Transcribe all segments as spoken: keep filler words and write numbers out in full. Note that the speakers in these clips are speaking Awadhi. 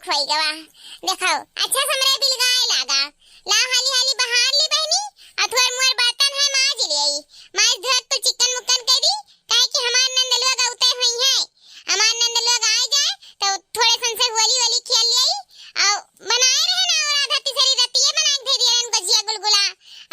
होई गवा। देखो, अच्छा से हमरे बिलगाए लागा। ला हाली हाली बहार ली बहिनी, अउर थोर मोर बर्तन है माज लेई। माज धोए कुल चिकन मुक्कन कइ दी, काहे कि हमार नंद लोग अउते होइहैं। हमार नंद लोग आइ जाए, तो थोरे सन से होली वोली खेल लेई। अउर बनाए रहे ना, अउर आधा तीसरी रतिये बनाए के धइ दिए रहन गजिया गुलगुला,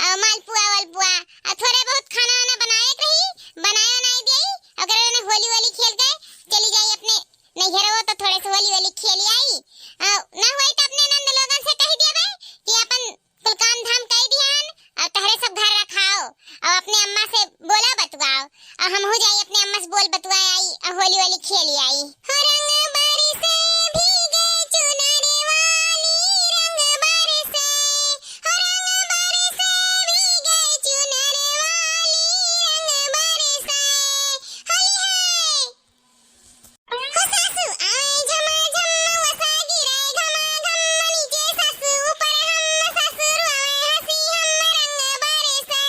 अउर मालपुआ वलपुआ, अउर थोरे बहुत खाना वाना बनाए के रही, बनाए वनाए देई, अउर ओकरे ने होली वोली खेल के चली जाई अपने नैहरवा, तो थोरे से होली वोली खेल आई। अउर ना होई तो अपने नंद लोगन से कहि देबे कि अपन कुल काम धाम कइ दिहन, अउर तहरे सब घर रखाओ, अउर अपने अम्मा से बोला बतुआओ, अउर हमहू जाई अपने अम्मा से बोल बतुआ आई, अउर होली वोली खेल आई। हो रंग बरसे भीगे चुनर वाली, रंग बरसे, हो रंग बरसे भीगे चुनर वाली, रंग बरसे, होली है। हो सासु आए झमाझम, मउसा गिरे घमाघम, नीचे सासु ऊपर हम, ससुर आए हंसी हम, रंग बरसे,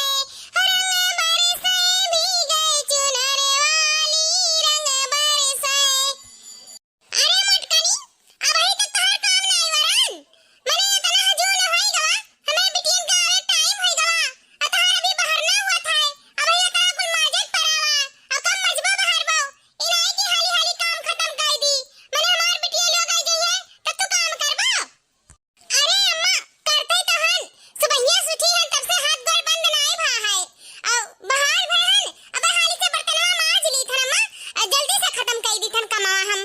हो रंग बरसे, भीगे चुनर वाली, रंग बरसे। अरे मोटकनी, अबही तक तोहार काम नाई वरन। मने इतना हजूल होई गवा, हमार बिटियन का आवे टाइम होई गवा, आ तोहार अभी बहरना हुआ था, अबही इतना कुल माजत परावा, आ कब मजबा बहरबो? ई नाई कि हाली हाली काम खतम कइ दी, मने हमार बिटिया लोग आइ जइहैं, तब तू काम करबो? अरे अम्मा, करते तो हन, सुबहिया से उठी हन, तब से हाथ गोड़ बंद नाई भा है, अउ बहार भए हन, अबे हाली से बर्तनवा माज ली थन अम्मा, अउ जल्दी से खतम कइ दी थन कमवा हम।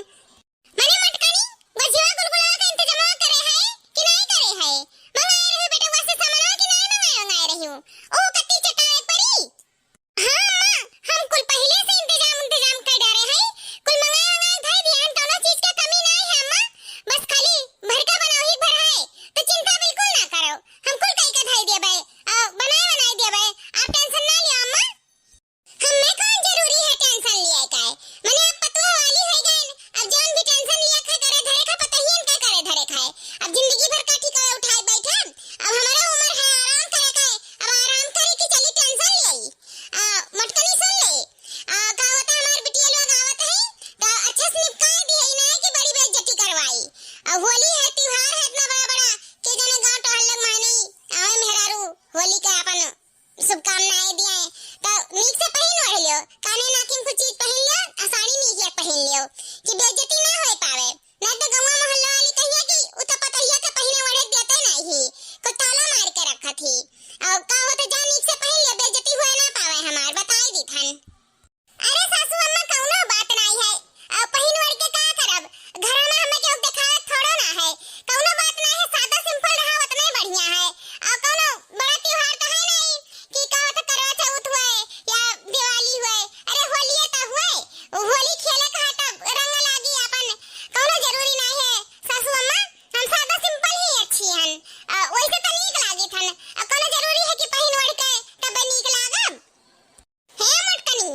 मने मोटकनी, गजिया गुलगुला के इंतजामवा करे है कि नाई करे है? मंगाए रही बेटवा से सामानवा कि नाई मंगाए, मंगाए रही हूँ? ओ कत्ती चटाए परी। हाँ अम्मा, हम कुल पहिले से इंतजाम, इंतजाम कर डारे है, कुल मंगाए, मंगाए धई दिए हन, कउनो चीज के कमी नाई है अम्मा, बस खाली भरका बनावही भर है, तो चिंता बिल्कुल ना करो, हम कुल कई के धई देबे, अ, बनाए, बनाए देबे, आप tension ना लियो अम्मा। हम्मे कौन जरूरी है tension लिया का? मने अब पतोह वाली होइ गइन, अब जौन भी tension लिया का करे धरे का पतहियन का करे धरे का है। अब जिंदगी भर का ठिकावे उठाए बैठब, अब हमारा उम्र है आराम करे का है, अब आराम करे की चली tension लियाई। आ, मोटकनी सुन ले, आ, का होता हमार बिटिया लोग आवत है, तो अच्छे से निपकाए दिए, ई ना है कि बड़ी बेइज्जती करवाई। अब होली है, त्योहार है इतना बड़ा बड़ा, के जाने गाँव टहल लोग माने, आवे मेहरारू होली के अपन शुभकामनाएं दिए, तो नीक से पहिन ओढ़ लियो, काने नाकिन कुछ चीज पहिन लियो, आ साड़ी नीक एक पहिन लियो, कि बेइज्जती ना होए पावे। ना तो गौवा मोहल्ला वाली कहिए कि उ तो पतोहिया के पहिने ओढ़े देते नहीं ही, कुल ताला मार के रखत ही। और का होते जा नीक से पहिन लियो, बेइज्जती हुए ना पावे हमार, बताई दी थन। अरे सासू अम्मा, कौनो बात नाई है। अब पहिन ओढ़ के का करब? घर में हमें केहू देखावे थोड़ो ना है। कौनो बात नाई है, सादा simple रहा, उतने बढ़िया है। अब कौनो बड़ा त्योहार तो है नहीं कि का होता करवा चौथ हुए या दिवाली हुए। अरे होलिये तो हुए, होली खेले का है तब रंग लागी अपन। कौनो जरूरी नाई है सासू अम्मा, हम सादा simple ही अच्छी हन। अ, वैसे तो नीक लागी थन। अब कौनो जरूरी है कि पहिन ओढ़ के तब नीक लागब? हे मोटकनी,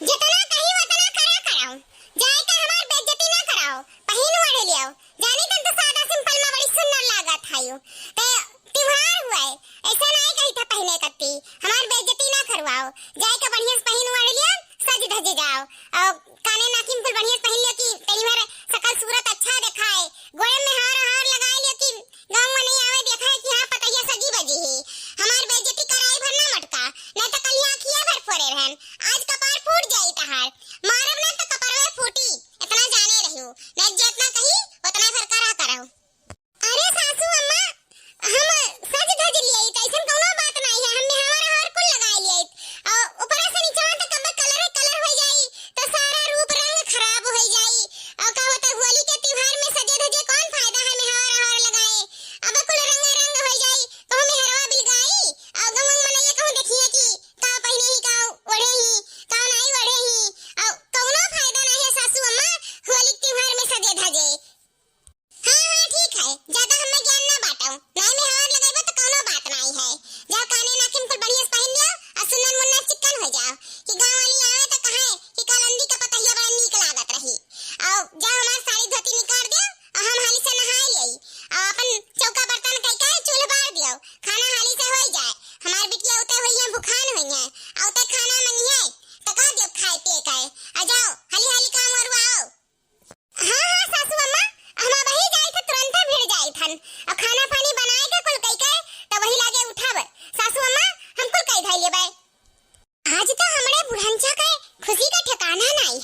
जितना कही उतना करा कराओ, जाए के हमार बेइज्जती ना कराओ, पहिन ओढ़ लियो। जानी तन तो सादा simple में बड़ी सुंदर लागत हयो। ते त्योहार हुए, ऐसा नाई कही था पहिने कत्ती, हमार बेइज्जती ना करवाओ, जाए के बढ़िया से पहिन ओढ़ लियो, सज धज जाओ। और काने नाकिन कुल बढ़िया से पहिन लियो कि तनी भर सकल सूरत अच्छा दिखाए, गोड़े में हार हार लगाए लियो कि गाँव में नहीं आवे, देखा है कि हाँ, पतैया सजी बजी ही। हमार बेइज्जती कराई भर ना मटका, नहीं तो कल यहाँ आँखिया भर फोड़े रहन। आज कपार फूट जाई तहार। मारब ना तो कपरवे फूटी, इतना जाने रहियो। नहीं जितना कही, उतना भर करा करो। अरे सासू अम्मा, हम सज धज लियाई, तो ऐसन कौनो बात नहीं है। हम मेहंदी हार कुल लगाए लियाई। और ऊपर से नीचे तक अब colour ही colour हो जाई, तो सारा रूप रंग खराब हो जाई। और का होता, होली के त्योहार में सजे धजे कौन फायदा है, मेहंदी हार लगाए? अब कुल रंग रंग हो जाई, कहूँ मेहरवा बिलगाई, और गाँव मनैया कहूँ देखिए कि का पहिने ही, का ओढ़े ही, का नाई ओढ़े ही, और कौन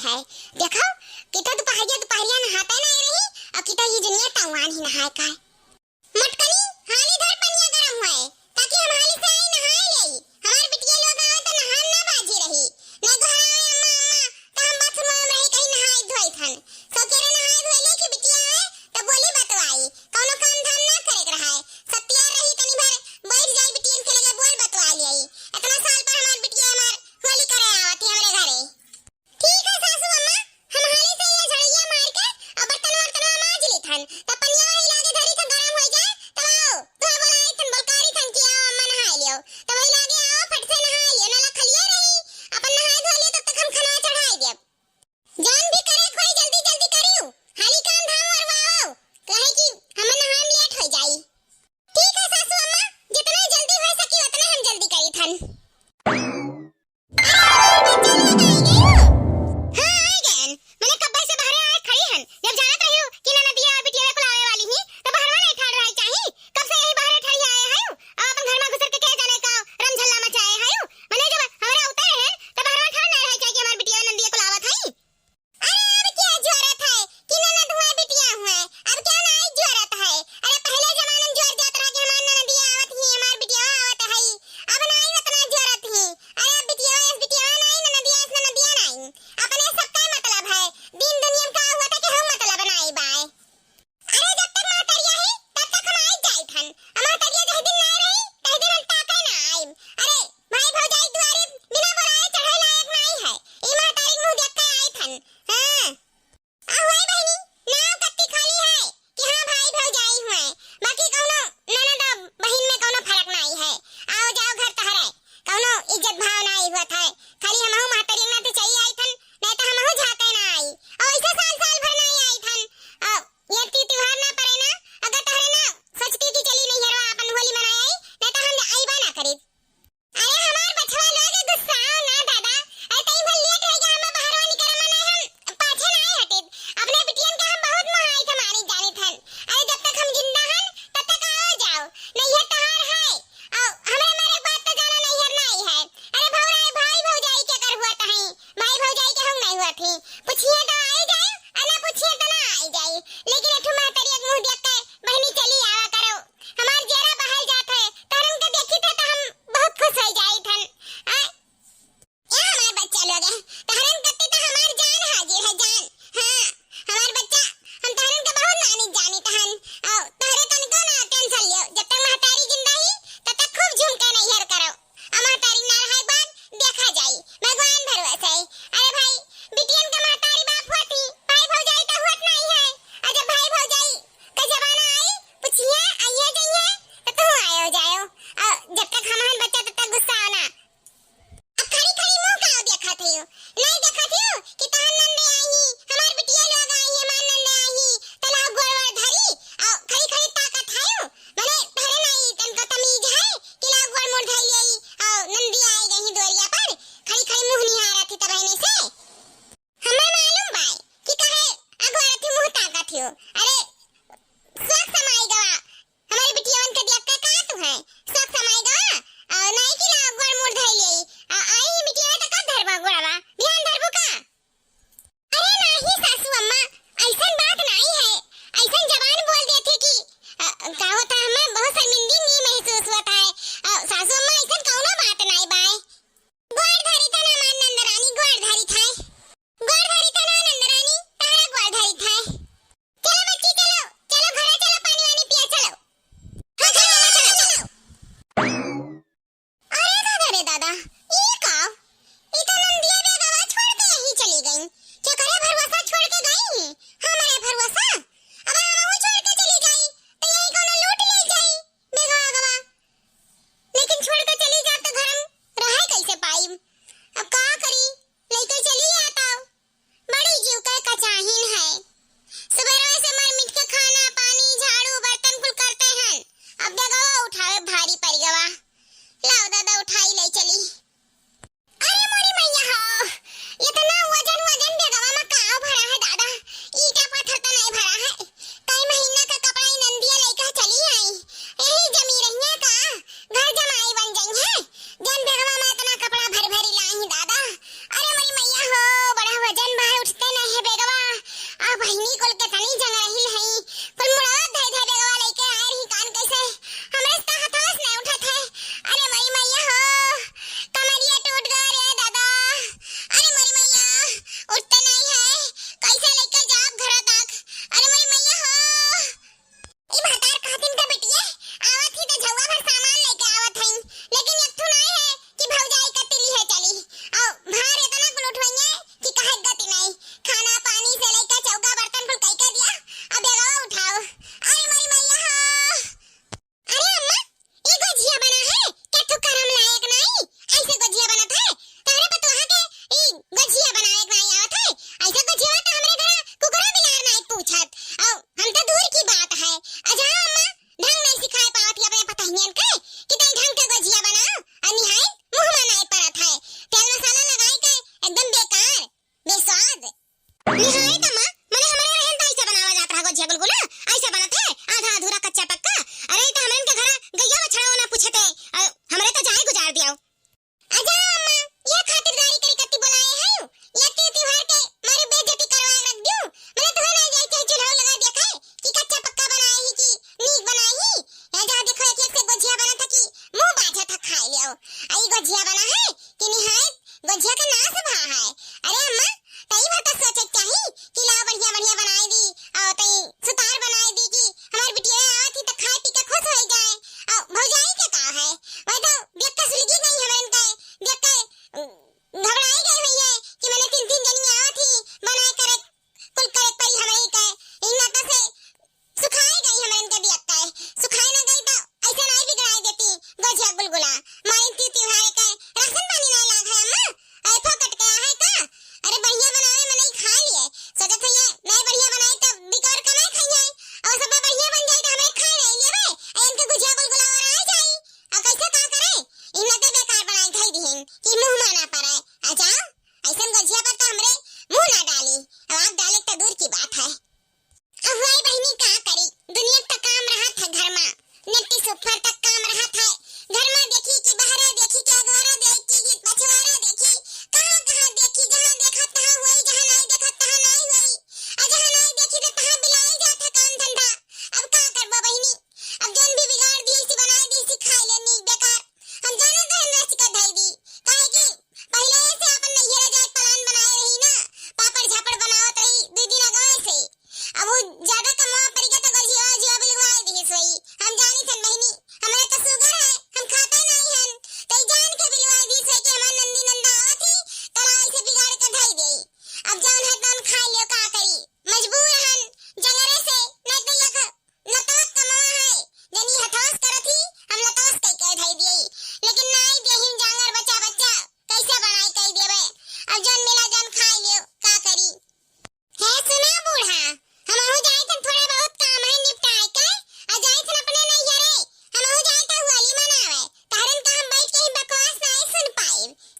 है। देखो, किता दुपहरिया, दुपहरिया नहाते ना रही, और किता ये जनिया टवान ही नहाए का है। मटकनी, हाली धर पनिया गरम होए, ताकि हम हाली से आई नहाए लेई। हमार बिटिया लोग आवे तो नहान ना बाजी रही। नहीं घर आवे अम्मा, अम्मा, तो हम बाथरूम में रही कहीं नहाए धोए थन। सकेरे नहाए धोए ले कि बिटिया आवे, तो बोली बतवाई। कौनो काम धाम ना करे के रहाए। सब तैयार रही, तनी भर बैठ जाई बिटियन के लगे, बोल बतवा लियाई। इतना साल पर हमार बिटिया हमार होली करे आवत ही हमरे घरे। ठीक है सासू अम्मा, हम हाली से ये झड़िया मार के और बर्तन वर्तन माज लेथन, तब पनिया वही लागे धरी थन।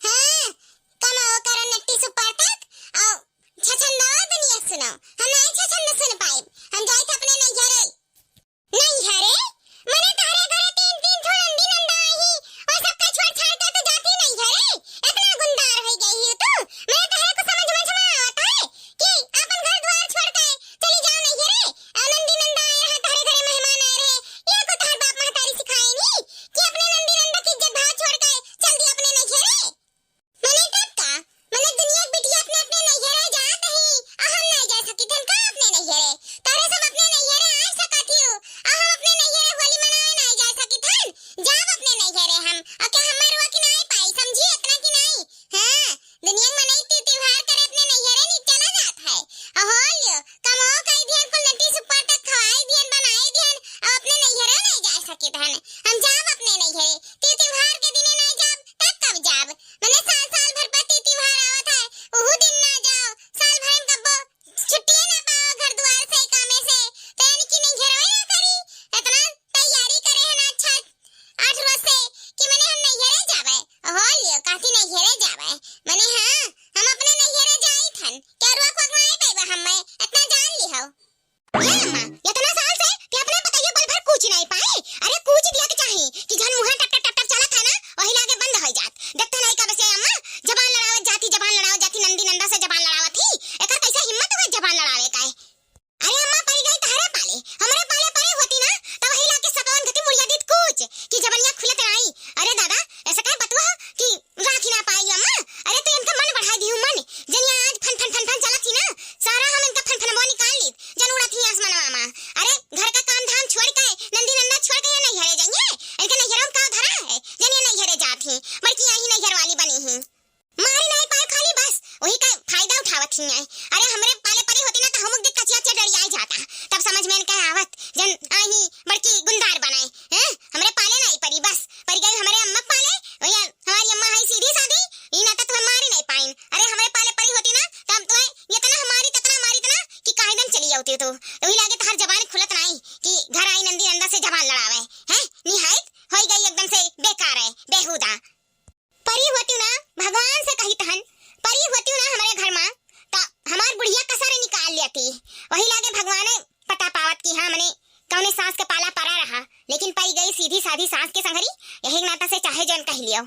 हाँ, कमाओ करो नट्टी सुपाटक, अउ छछंदाओ दुनिया सुनाओ। हम नाहीं छछंद सुन पाइब। हम जाइत अपने नैहरे। नैहरे? मने तहरे घरे तीन तीन ठो नंदी नंदा आई, और सबका छोड़ छाड़ के तू जाती नैहरे? इतना गुंडार होइ गई ही तू? मने तहरे को समझ में ना आवत है कि आपन घर द्वार छोड़ के चली जाओ नैहरे? आ नंदी नंदा आए रहा, तहरे घरे मेहमान आए रहे, यह को तहर बाप महतारी सिखाए नी कि अपने नंदी नंदा की इज्जत भाव छोड़ के चल दी अपने नैहरे? मने तब का? मने दुनिया के बिटिया अपने अपने नैहरे जात ही, आ हम नाहीं जा सकित हन का अपने नैहरे? तहरे सब अपने नैहरे आ सकत हियो, आ हम अपने नैहरे होली मनाए नाहीं जा सकित हन? जाब अपने नैहरे हम, आ क्या हमार हुआ कि नाहीं पाई, समझी इतना कि नाहीं? हाँ, दुनिया में मनई ती-, त्योहार करे अपने नैहरे नी चला जात है। अहो लियो, कमो कई दिहन, कुल नटी सुपाटक खवाई दिहन, बनाई दिहन, अब अपने नैहरे नाहीं जा सकित हन। हम जाब अपने नैहरे, ती त्योहार के दिने नाहीं जाब, तब कब जाब? मने साल, साल भर पर ती त्योहार आवत है, उहू दिन ना जाओ, साल भर में कब्बो छुट्टिए ना पाओ घर दुआर से, कामे से, तो यानी कि नैहरवे ना करी, इतना तैयारी करे है ना अच्छा आठ रोज से कि मने हम नैहरे जाबे। हो लियो, कहती नैहरे जाबे। मने हाँ, हम अपने नैहरे जाइत हन। क्या रुआ को अगुवाई पाइबा हम मैं? इतना जान ली हो। ए अम्मा, इतना साल से ते अपने पतैया पल भर कूच नाहीं पाई। अरे कूच दिया के चाही कि जन मुँह टप टप टप टप चलत है ना, वही लागे बंद हो जात। देखते नाहीं कब से अम्मा जबान लड़ावत जाती, जबान लड़ावत जाती, नंदी नंदा से जबान लड़ावत ही। एकर कैसे हिम्मत हुआ जबान लड़ावे का है? अरे अम्मा, परी गई तहरे पाले, हमरे पाले परी होती ना, तब वही लाके सपवन गति मुड़िया दीत कूच कि जबनिया खुलत नाहीं। अरे दादा, ऐसा काहे बतुआ हो कि राखी ना पाई अम्मा? अरे तू इनका मन बढ़ाई दिहू मन, जनिया आज फन फन फन फन चलत ही ना, सारा हम इनका फन फन वो निकाल लीत, जन उड़त ही आसमानवा मा। अरे घर का काम धाम छोड़ के, नंदी नंदा छोड़ के ये नैहरे जाइए, इनका नैहरों में का धरा है, जनिया नैहरे जात ही, बड़की यही नैहर वाली बनी ही। मारी नाहीं पाए खाली बस, वही का फायदा उठावत ही हैं। अरे हमरे पाले परी होती ना तो हम उगदी कचिया चडरिया जाता, तब समझ में इनका आवत, जन आही बड़की गुंदार बनाए, हैं? हमरे पाले नाहीं परी, बस परी गई हमरे अम्मा पाले, वही हमारी अम्मा है सीधी सादी, ई नाता तुम्हें मारी नाहीं पाइन। अरे हमरे पाले परी होती ना तो हम तुम्हें इतना मारी, ततना मारी तना कि काहे दिन चली जाती तू। तो वही लागे तहार जबान खुलत नाहीं कि घर आई नंदी नंदा से जबान लड़ावे, हैं? निहायत होई गई एकदम से बेकार है, बेहूदा। परी होती ना, भगवान से कही तहन, परी होती ना हमरे घर मा, त हमार बुढ़िया कसर निकाल लेती। वही लागे भगवान पता पावत कि हाँ, मने कौने सास के पाला परा रहा, लेकिन परी गई सीधी साधी सास के संघरी, यही नाता से चाहे जौन कह लियो।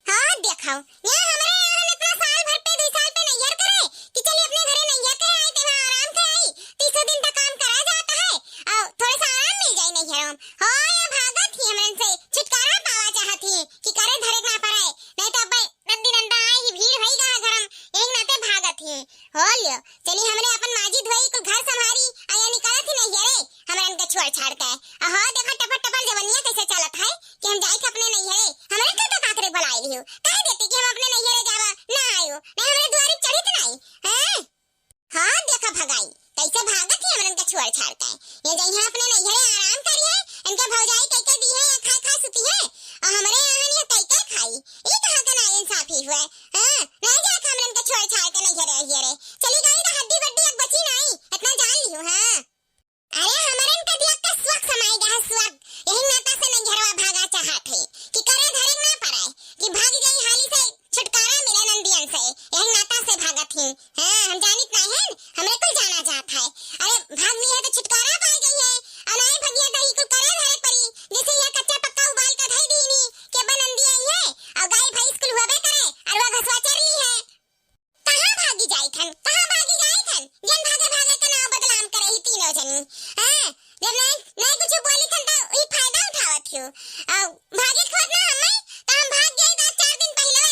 हाँ, देखाओ, यहाँ हमरे यहाँ इतना साल भर पे, दुई साल पे नैहर करे, कि चली अपने घरे नैहर करे आई, ते वहाँ आराम से आई, तीसों दिन तक काम करा जाता है, और थोड़ा सा आराम मिल जाए नैहरों में। हो, ये भागत ही हमरन से छुटकारा पावा चाहत ही, कि करे धरे के ना पड़े, नहीं तो अब नंदी नंदा आए ही भीड़ होई गा घरम, यही नाते भागत ही। हो लियो, चली हमरे अपन माजी धोई कुल घर संभारी, आया निकालत ही नैहरे, हमरन के छोड़ छाड़ के। अहो, देखा टपर टपर जवनिया कैसे चलत है, कि हम जाई के अपने नैहरे, हमरे के तो काकरे बुलाई लियो, कह देती कि हम अपने नैहरे जावा, ना आयो, नहीं हमरे दुआरी चढ़ित नहीं, हैं? हाँ, देखा भगाई, कैसे भागत ही हमरन के छोड़ छाड़ के। ये जइहाँ अपने नैहरे आराम करी है, इनके भौजाई कई कई दी है, या खाए खाए सुती है, और हमरे यहाँ ये कई कई खाई। ई कहाँ का नाइंसाफी हुए? हाँ, नहीं जाए हमरन के छोड़ छाड़ के नैहरे, नैहरे। चली गई तो हड्डी बड्डी एक बची नहीं, इतना जान लियो, हाँ। अरे हमरन के दिया के सुअक समाई गया है, सुअक। यही नाता से नैहरवा भागा चाहत है, कि करे धरे ना पड़े, कि भाग जाई हाली से छुटकारा मिले नंदियन से, यही नाता से भागत ही। हाँ, हम जानित नाहीं हैं, हमरे कुल जाना जात है। अरे, भागनी है तो छुटकारा पाई गई है, और नाहीं भगिया तो ई कुल करे धरे परी, जैसे यह कच्चा पक्का उबाल के धई दीनी, कि अब नंदी आई है, और गाय भैंस कुल हुआ करे, और वह घसवा चर ली है। कहाँ भागी जाई थन, कहाँ भागी जाई थन, जन भागे भागे के नाव बदनाम करे ही तीनों जनी। हाँ, जब नहीं, नहीं कुछ बोली थन तो ई फायदा उठावत हियो। और भागे खोजना हमें, तो हम भाग गए तो चार दिन पहले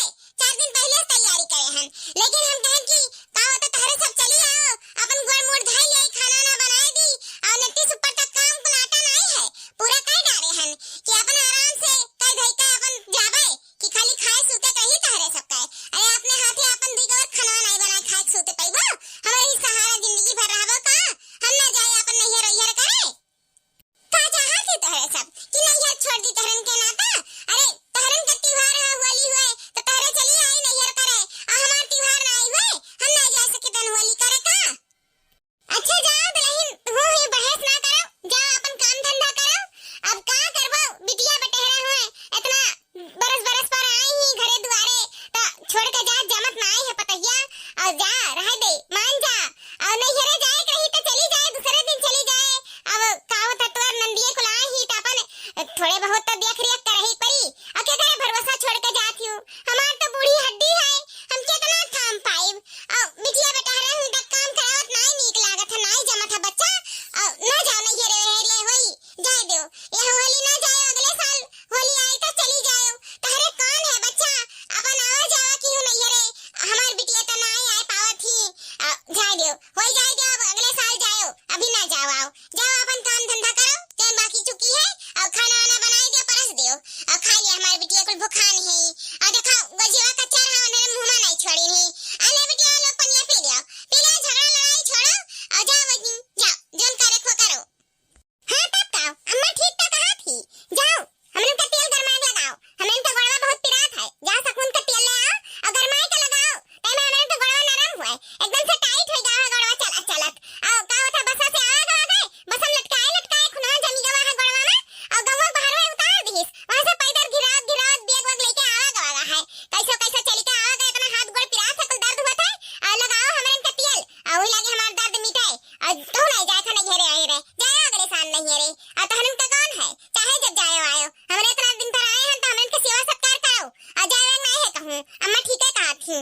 हूँ, अम्मा ठीके कहत ही।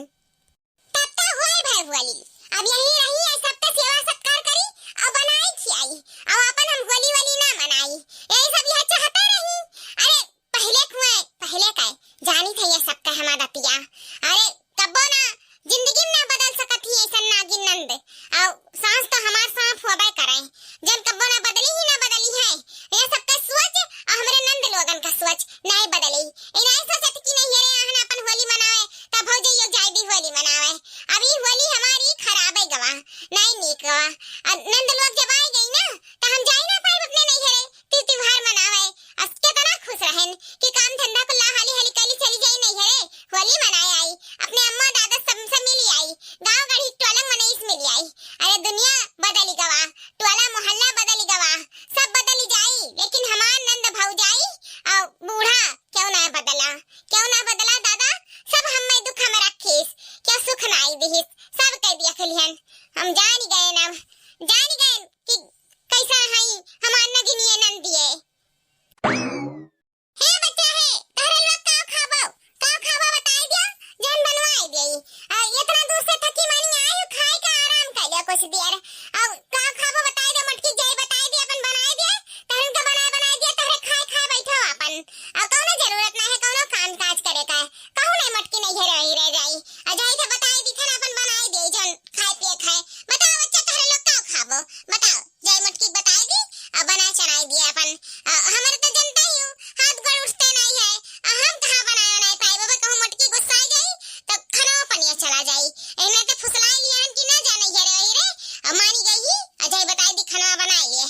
तब तो होई भाई होली, अब यहीं रही, ये सबका सेवा सत्कार करी, और बनाई खियाई, और अपन हम होली वोली ना मनाई, यही सब यह चाहते रही। अरे पहले कुएं, पहले का जानी थे ये सबका हमार दतिया। अरे कब्बो ना, जिंदगी में ना बदल सकत ही ऐसन नागिन नंद। और सास तो हमार सांप होबे करे, जन कब्बो ना बदली ही ना बदली है। ये सबका सोच और हमरे नंद लोगन का सोच नहीं बदली। ई नहीं सोचत कि नहीं, अरे आहन अपन होली मनावे, तब भौजइयो जाए दी होली मनावे। अब ई होली हमारी खराब है गवा, नहीं नीक गवा। अब नंद लोग जब आए गई ना, तो हम जाए ना पाए अपने नैहरे। ती त्योहार मनावे। अस केतना खुश रहेन कि काम धंधा कुल्ला हाली हाली कइली चली जाई नैहरे, होली मनाए आई, अपने अम्मा दादा सब से मिली आई, गाँव गढ़ी टोलंग मनईस मिली आई। अरे दुनिया बदली गवा, टोला मोहल्ला बदली गवा, सब बदली जाई, लेकिन हमार नंद भौजाई और बूढ़ा क्यों ना बदला, क्यों ना बदला दादा, सब हम्मे दुख में रखिस, क्या सुख ना आई दिहिस, सब कह दिया खलिहन। हम जानी गए ना, जानी गए कि कैसा हई हमार नगिनिया नंदिये। हे बच्चा हे, तोहरे लोग का खाबो? का खाबो बताई दियो, जौन बनवाई देई। आ, इतना दूर से थकी मानी आई हो, खाए का आराम कर लियो कुछ देर। आ, का खाबो बताई दे, मोटकी जाई बताई दे, अपन बनाई दे, तहन के बनाए बनाई दे, तोहरे खाए खाए बैठो अपन। आ, कौनो जरूरत ना है, कौनो काम काज करे का है, कहूँ नहीं मोटकी नहीं है रही रह जाई। आ, जाई तो बताई दी खाना अपन बनाई दे, जौन खाए पिए खाए। बताओ बच्चा, तोहरे लोग का खाबो? बताओ। जाई मोटकी बताई दी, आ, बनाए चढ़ाई दिए अपन। आ, हमरे तो जनता ही हूँ, हाथ गोड़ उठते नहीं है। आ, हम कहाँ बनाए बनाए पाई बाबा, कहूँ मोटकी गुस्सा जाई, तो खाना पनिया चला जाई। एने तो फुसलाई लिया हन कि ना जाने ये रे, वही रे, आ, मानी गई ही, आ, जाई बताई दी खाना बनाए लिए।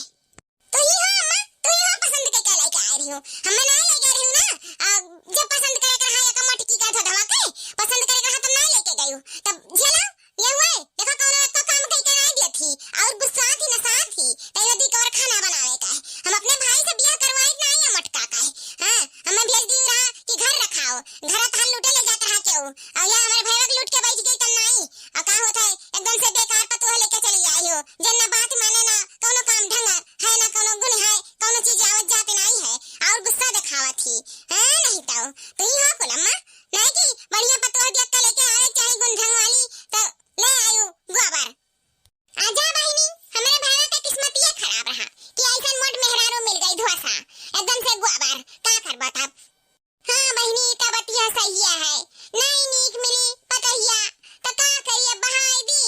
तो ही हो अम्मा, तो ही हो पसंद के क्या लेके आ रही हो? हम ना लेके आ रही हूँ ना, आ, जब पसंद करे कर हाँ, एक मोटकी का धो धवा के, पसंद करे कर हाँ, तब ना लेके गई हूँ। तब झेला, ये हुए, देखो कौनो एक्को काम कई के नाई दिया थी, और गुस्सा थी, नशा थी, तैयो दी के और खाना बनावे का है। हम अपने भाई से बियाह करवाई नाई या मटका का है। हाँ, हमें भेज दी रहा कि घर रखाओ, घर तहार लूटे ले जात रहा केहू, और या हमारे भैया के लूट के बैठ गई तब नाई, और का होत है, एकदम से बेकार पतोह लेके चली आई हो, जन ना बात माने ना, कौनो काम ढंग है ना, कौनो गुण है, कौनो चीज आवत जात नाई है, और गुस्सा दिखावत ही, हाँ, नहीं तो, तो ही हो कुलम्मा, नहीं कि बढ़िया पतोह देख के लेके आए, चाहे गुण ढंग वाली, तो ले आयु गोबर। आजा बहिनी, हमरे भैया के किस्मतिये खराब रहा कि ऐसन मोट मेहरारू मिल गई धोसा, एकदम से गोबर, का करबा तब? हाँ बहिनी, ई त बतिया सहिया है, नहीं नीक मिली पतोहिया, त का करी अब बहाई दी,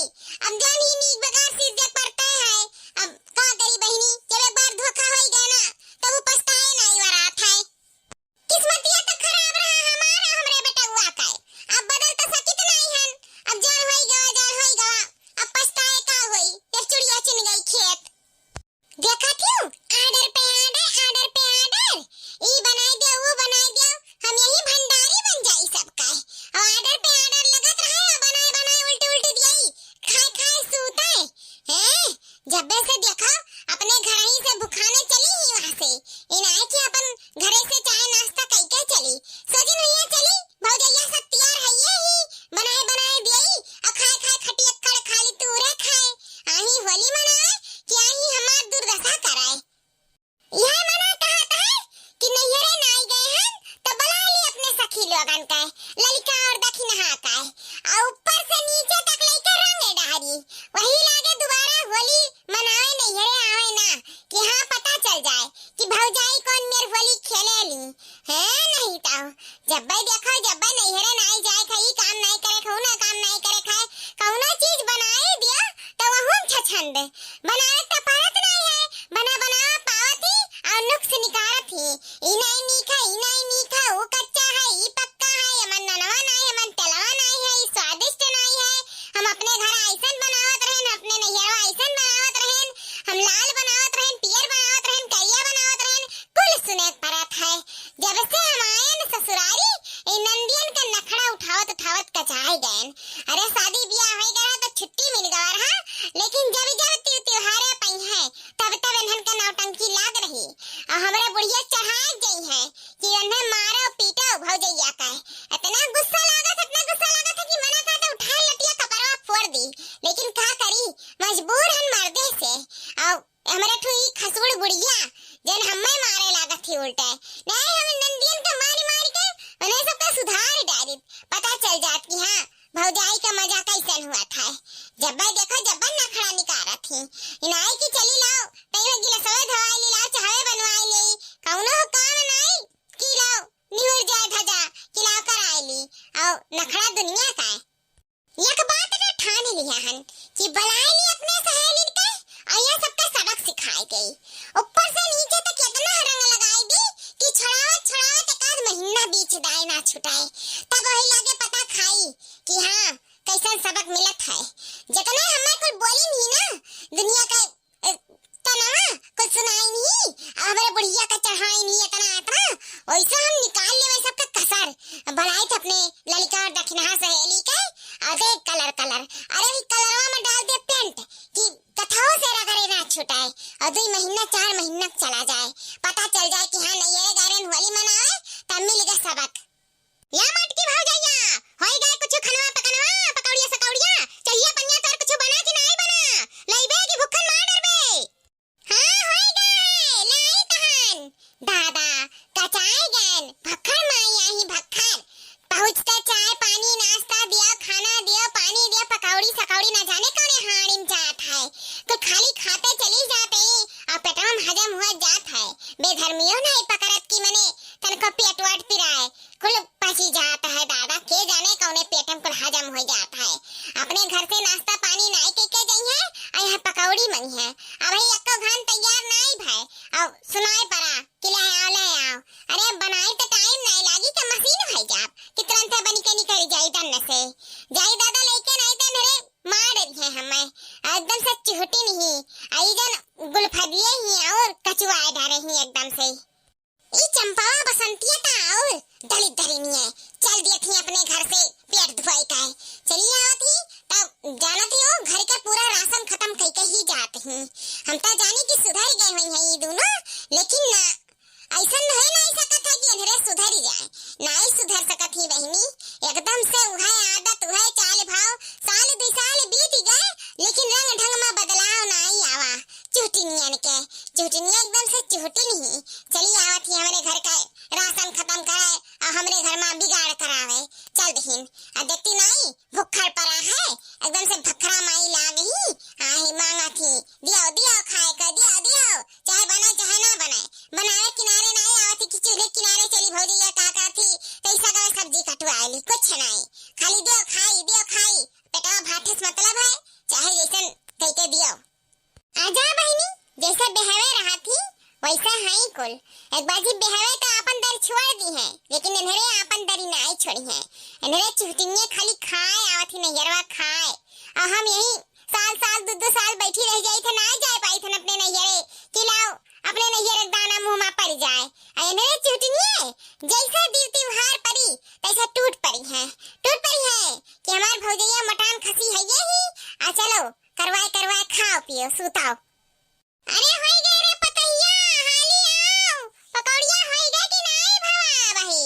अब जौन ही नीक बेकार चीज देख पड़ते है, अब का करी बहिनी, जब एक बार धोखा होई गए ना, तब वो पछताए नहीं वरात है। किस्मतिया तो खराब रहा हमार, हमरे बेटउआ के। अब बदल तो सकित नाई हन। अब जर होई गवा, जर होई गवा। अब पछताए का होई, जब चुड़िया चुन गई खेत। देखत हूँ, order पे order, order पे order। ई बनाई दे, वो बनाई दे, हम यही भंडारी बन जाई सबका। अब order पे order लगत रहे, बनाए बनाए उल्टी उल्टी दियाई, खाए खाए सूते। हैं? जब्बे से देखा, अपने घर ही से भुखाने चली ही वहाँ से। ई नाई कि अपन घरे से चाय नाश्ता कई के चली। सोजिन भैया चली, भौजैया सब तैयार है ये ही, बनाए बनाए दियई, आ खाए खाए खटियक्कड़ खाली तूरे खाए। आही होली मनाए कि आही हमार दुर्दशा कराए। यह मना कहत है कि नैहरे नाई गए हन, तो बुला ली अपने सखी लोगन के, ललिका और दखिनहा के, आ ऊपर से नीचे तक लइके रंग डारी। वही लागे दोबारा होली मनावे नैहरे आवे ना, कि हाँ पता चल जाए कि भौजाई कौन मेर होली खेले ली। है नहीं तो जब्बे देखो, जब्बे नैहरे नाई जाए खाई, काम नाई करे खाऊ ना, काम नाई करे खाए, कौनो चीज बनाए दिया तो वहू में छछंद। बनावे तो पारत नाई है, बना बनावा पावत ही और नुक्स निकारत ही। ई नाई नीक है, ई नाई नीक है, ऊ कच्चा है, ई पक्का है, एमन ननवा नाई, एमन तेलवा नाई है, ई स्वादिष्ट नाई है। हम अपने घर ऐसन बनावत रहन, अपने नैहरवा ऐसन बनावत रहन, हम लाल बनावत रहन, पियर बनावत रहन, करिया बनावत रहन, कुल सुने के परत है। जब से हम आयन ससुरारी, ई नंदियन के नखड़ा उठावत उठावत कचाई गयन। अरे शादी बियाह होई गया तो छुट्टी मिल गवा रहा, लेकिन जब जब ती-, त्योहारे पई है, तब तब इन्हन के नौटंकी लाग रही। और हमरे बुढ़िया चढ़ाए गई है कि इन्हें मारो पीटो भौजैया का। इतना गुस्सा लागत, इतना गुस्सा लागत है कि मना करते उठा लटिया कपड़वा फोड़ दी, लेकिन का करी, मजबूर हन मर्दे से। और हमरे ठुई खसुड़ बुढ़िया, जन हमें मारे लागत थी उल्टे। नहीं, हम नंदियन के मारी मारी के उन्हें सबका सुधार डारी। पता भौजाई का मजा कैसन हुआ था? जब्बे देखो जब्बे नखड़ा निकारत ही। इनाई की चली लाओ, तैयो गिलसवे धोआई ली लाओ, चाहवे बनवाई ली। कौनो काम नाई कि लाओ निहुर जाए धजा कि लाओ कराई ली। और नखड़ा दुनिया का है। एक बात ना ठान लिया हन कि बलाई ली अपने सहेलिन के और ये सबके सबक सिखाई गई। ऊपर से नीचे तक इतना रंग लगाई दी कि छोड़ावत छोड़ावत एक आध महीना बीच दाए ना छुटाए। तब वही लागे पता खाई कि हाँ, कैसन सबक मिलत है। जितने हमें कुल बोली नहीं ना, दुनिया का, ए, तनवा कुल सुनाई नहीं, अब हमरे बुढ़िया का चढ़ाई नहीं इतना, इतना, वैसे हम निकाल लेवे सबका कसर। बलाई तो अपने ललिका और दखिनहा सहेली के, और देख कलर कलर, अरे ई कलरवा में डाल दे पेंट कि कथाओ से रगड़े ना छुटाए, और दुई महीना चार महीना चला जाए, पता चल जाए कि हाँ नैहरे गारन होली मनावे, तब मिल गए सबक। या मटकी भौजैया, होई गए कुछ खनवा पकनवा, पकौड़िया सकौड़िया, चहिया पनिया तोर कुछ बना कि नाई बना? लइबे कि भुक्खन मार डरबे? हाँ, होई गए, लाई तहन। दादा, कचाई गन, भक्खन माई आही भक्खन। पहुँचते चाय पानी नाश्ता दिया, खाना दिया, पानी दिया, पकौड़ी सकौड़ी ना जाने कौने हाड़ी में जात है। तो खाली खाते चली जाते ही, और पेटवा में हजम हुआ जात है। बेधर्मियों नहीं पकड़त कि मने तनको पेट वाट पिराए। कुल पची जात है दादा, के जाने कौने पेट में कुल हजम हो जात है। अपने घर से नाश्ता पानी नाई के, के जइहे, आ यहाँ पकौड़ी मंगिहे। अबही एक्को घान तैयार नाई भय, और सुनाए परा कि ले आओ, ले आओ। अरे बनाई तो टाइम नाई लागी कि मशीन भई जाब कि तुरंत बनी के निकल जाई दन्न से। जाई दादा लेके नाई तो मेरे मार रही है हमें, एकदम से चुहटी नहीं, आई जन गुलफदिए ही और कचुआए डरे ही एकदम से। ई चंपावा बसंतिया ता और दलित धरिनिये चल दिए थी अपने घर से पेट धोए का है। चली आवत ही तब जानत ही हो घर के पूरा राशन खत्म कई के ही जात ही। हम ता जानी कि सुधर गए हुई हैं ये दोनों, लेकिन ना, ऐसन है नाई सकत है कि अनहरे सुधर जाए, नाई सुधर सकत ही बहिनी। एकदम से उहे आदत, उहे चाल भाव, साल दुई साल बीत गए, लेकिन रंग ढंग में बदलाव नाई आवा। चुहटिनियन के, चुहटिनिया एकदम से चुहटिन ही। चली आवत ही हमरे घर का राशन खत्म करे और हमरे घर में बिगाड़ करावे। चल दहिन, आ देखती नाई, भुक्खड़ परा है, एकदम से भखरा माई लाग ही, आही मांगत ही, दियो, दियो खाए का, दियो, दियो, चाहे बने, चाहे ना बने। बनावे किनारे नाई आवत ही कि चूल्हे किनारे चली भौजैया का कहत ही, तैसा का सब्जी कटवाए ली, कुछ नाई, खाली दियो खाई, दियो खाई, पेटवा भाठे से मतलब है, चाहे जैसन कह के दियो। आजा बहिनी, जैसे बेहवे रहत ही, वैसे हई कुल। एक बार जी बेहवे तो आपन दर छोड़ दी है, लेकिन इन्हरे आपन दरी नाई छोड़ी है। इन्हरे चुहटिनिये खाली खाए आवत ही नैहरवा खाए। और हम यही साल साल, दो दो साल बैठी रह जाई थे, नाई जाए पाई थे अपने नैहरे कि लाओ, अपने नैहर एक दाना मुँह में पड़ जाए। और इन्हरे चुहटिनिये जैसे दिल त्योहार परी, तैसे टूट परी है, टूट परी है कि हमार भौजैया मोटान खसी है ये ही। आ चलो, करवाए करवाए खाओ पियो सूताओ। अरे होई गए रे पतैया, हाली आओ, पकौड़िया होई गए कि नाई भवा बही?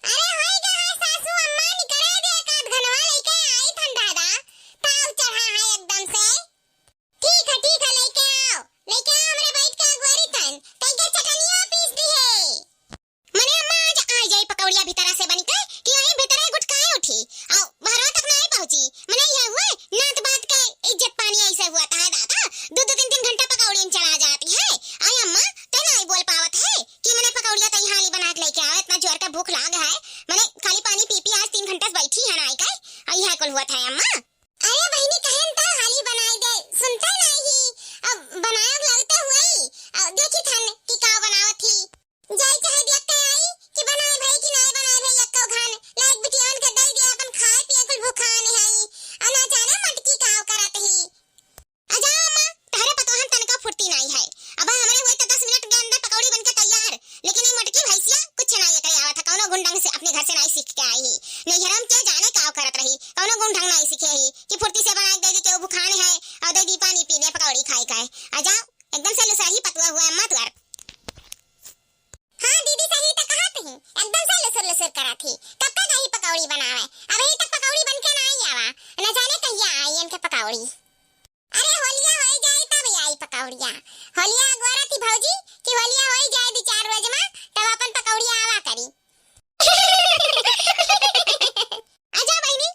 अरे होई गए है सासू अम्मा, निकरे दे एक आध घनवा लेके आई थन दादा, ताव चढ़ा है एकदम से। ठीक है, ठीक है, लेके आओ, लेके आओ, हमरे बैठ के अगुवारी तन, तैके चटनिया पीस दी है। मने अम्मा आज आ जाई पकौड़िया भीतरा से बनी के कि यही भीतरे गुटकाए उठी, और बहरवा तक ना आई पहुँची। मने ये हुए नात बात के इज्जत पानी ऐसे हुआ था दादा, दो दो तीन तीन घंटा पकौड़ियन चला जाती है। आई अम्मा, ते ना आई बोल पावत है कि मने पकौड़िया तई हाली बना के लेके आवे, इतना जोर का भूख लाग है। मने खाली पानी पी पी आज तीन घंटा से बैठी है ना आई का, और यह कुल हुआ था अम्मा। अरे बहिनी, कहन त हाली बनाई दे, सुनता नाही। अब बनायब लगता हुई, अब देखी थन कि का बनावत ही। जाई चाहे देख के आई कि बनाए भई कि नाय बनाए भई, एक्को घान लायक बिटियावन के दई दे, अपन खाए पिए कुल भुखान हई। आ ना जाने मटकी का करत ही। आ जा अम्मा, तहरे पतोहन तनका फुर्ती नाई है। अब हमरे हुए तो दस मिनट के अंदर पकौड़ी बन के तैयार, लेकिन ये मोटकी भैंसिया कुछ नाई एकरे आवत है, कौनो गुण ढंग से अपने घर से नाई सीख के आई ही। नैहरा में के जाने का करत रही, कौनो गुण ढंग नाई सीखे ही कि फुर्ती से बना के दे दे, केहू भुखान है और दे दी पानी पीने पकौड़ी खाए का है। आ जा, एकदम से लुसरही पतुआ हुआ अम्मा तुअर। हाँ दीदी, सही तो कहत ही, एकदम से लुसुर लुसुर करत ही। कब तक आई पकौड़ी बनावे, अबही तक पकौड़ी बन के नाई आवा, न जाने कहिया आई इनके पकौड़ी। अरे होलिया होई जाए तब आई पकौड़िया। होलिया अगोरत ही भौजी कि होलिया होई जाए दो चार रोज में, तब अपन पकौड़िया आवा करी। आजा बहिनी,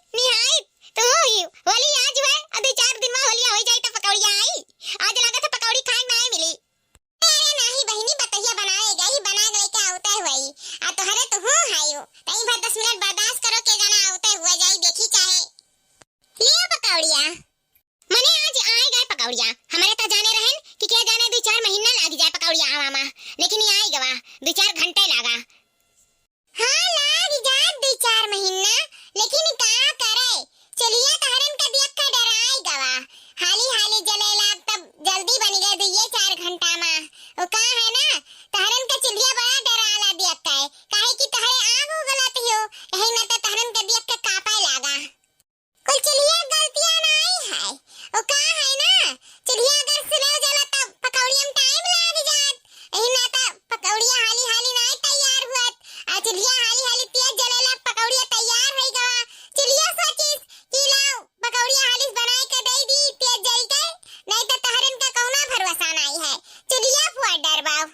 मामा, लेकिन ई आई गवा, दुइ चार घंटा लागा। हाँ, लाग जात दुइ चार महीना, लेकिन का करे, चुलिया तहरन का दियक्का डेराइ गवा। हाली हाली जले लाग, तब जल्दी बनि गए दुइये चार घंटा मा। ओ का है ना, तहरन का चुलिया बड़ा डेराला दियक्का है, काहे कि तहरे आग उगलत हियो, यही ना तो तहरन का दियक्का कापे लागा। कुल चुलिया गलतिया नाई है, ओ का है ना, चुलिया अगर slow जला तब पकौड़िया मा time लाग जात, यही ना तो पकौड़िया हाली हाली नाई तैयार हुअत, आ चुलिया हाली हाली तेज जलेला, पकौड़िया तैयार होइ गवा। चुलिया सोचिस कि लाओ पकौड़िया हाली से बनाए के दे दी, तेज जल के, नहीं तो तहरन का कौना भरोसा नाई है, चुलिया फुआ डरबाओ।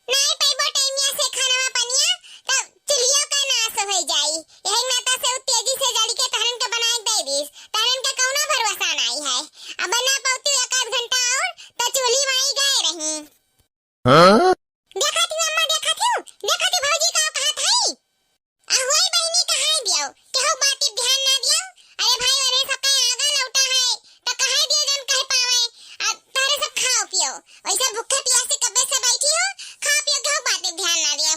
नाई पइबो टाइमिया से खानवा पनिया, तब चुलियो का नाश होइ जाई। यही नाता से उ तेजी से जल के तहरन के बनाए दे दीस। तहरन के कौनो भरोसा नाई है। अब ना पौती एक आध घंटा और, त चूल्ही माई गए रही। हाँ? देखा थी अम्मा, देखा थी, देखा थी भौजी का कहत हई। आ होई बहिनी कहाई दियो, केहू बात पे ध्यान ना दियो। अरे भाई, अरे सबका आगा लौटा है, तो कहाई दियो जन कह पावे। आ तोहरे सब खाओ पियो, वैसे भूखे प्यासे कब्बे से बैठी हो, खाओ पियो, केहू बात पे ध्यान ना दियो।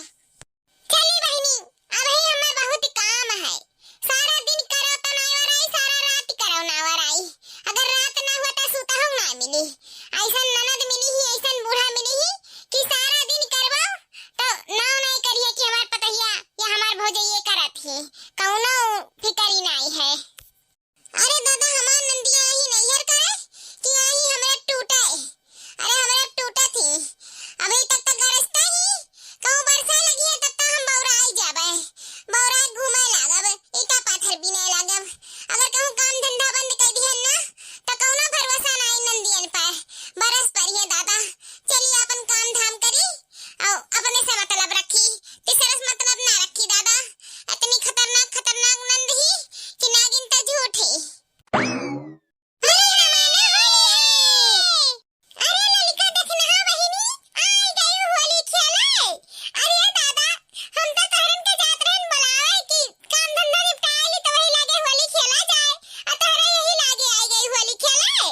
चली बहिनी, अबही हमें बहुत काम है, सारा दिन करो तो ना वराई, सारा रात करो ना वराई। अगर रात ना हुआ तो सूतहू ना मिली। ऐसन ननद मिली ही, ऐसन बूढ़ा मिली ही कि सारा दिन करबो तो नाव नहीं करिए कि हमार पतहिया या हमार भौजइये करत ही, कौनो फिकर ही नहीं है। अरे दादा, हमार नंदिया यही नैहर करे कि यही हमरे टूटे। अरे हमरे टूटे थी, अभी तक तो गरजता ही, कहूँ बरसा लगी है तब तो हम बौराई जाबे, बौराई घूमे लागब। ईटा पाथर बीने लागब। अगर कहूँ काम धंधा बंद कर दिहन ना, तो कौनो भरोसा नाई नंदियन पर। बरस पड़ी है दादा। चली आपन काम धाम करी, और अपने से मतलब रखी, तीसरा से मतलब ना रखी दादा। इतनी खतरनाक, खतरनाक नंद ही कि नागिन तो झूठ ही। होली हमार ना होली है। अरे ललिका, देखी ना बहिनी, आई गई होली खेले। अरे दादा, हम तो तहरन के जात रहन बुलावे कि काम धंधा निपटाए ली तो वही लागे होली खेला जाए। आ तहरे यही लागे आई गई होली खेले।